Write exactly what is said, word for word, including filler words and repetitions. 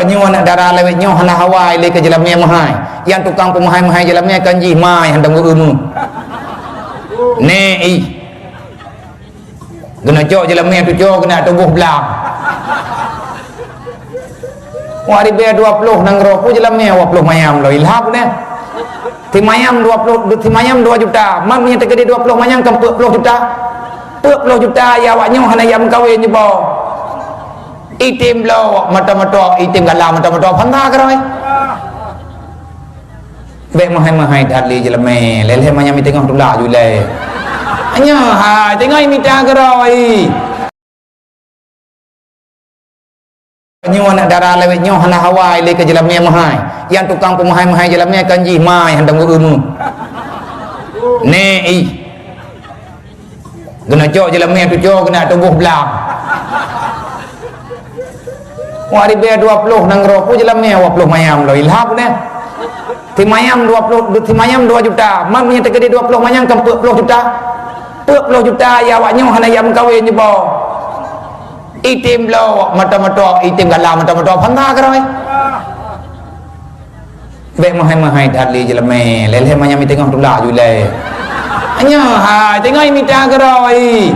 Nyoe aneuk dara lawét nyoe hana hawa ilée keu jeulamé meuhai. Nyang tukang peumeuhai-meuhai jeulamé kan jih mai hantom geu-eu meu. Neh ih. Geuneuk cok jeulamé tujoh geuneuk tuboh blang. Wah ribée dua ploh nanggroe peue jeulamé dua ploh mayam lom ilham neh. Simayam dua ploh, simayam dua juta. Man meunyoe teukeudi dua ploh manyang kan peuet ploh juta. Peuet ploh juta ya awak nyoe hana ya meukawen jiboh. Item bloe mata-mata, item gala mata-mata, phanta keurôi. Bék meuhai-meuhai that lé jeulamé, lé-lé manyang meuteungoh tulak julée. Nyoe hai teungoh mita keurôi. Nyoe aneuk dara lawét nyoe hana hawa ilée keu jeulamé meuhai. Nyang tukang peumeuhai-meuhai jeulamé kan jih mai hantom geu-eu meu. Neh ih. Geuneuk cok jeulamé tujoh geuneuk tuboh blang. Wah ribée dua ploh nanggroe peue jeulamé dua ploh mayam lom ilham neh. Simayam dua ploh, simayam dua juta. Man meunyoe teukeudi dua ploh manyang kan peuet ploh juta. Peuet ploh juta ya awak nyoe hana ya meukawen jiboh. Item bloe mata-mata, item gala mata-mata, phanta keurôi. Bék meuhai-meuhai that lé jeulamé, lé-lé manyang meuteungoh tulak julée. Nyoe hai teungoh mita keurôi.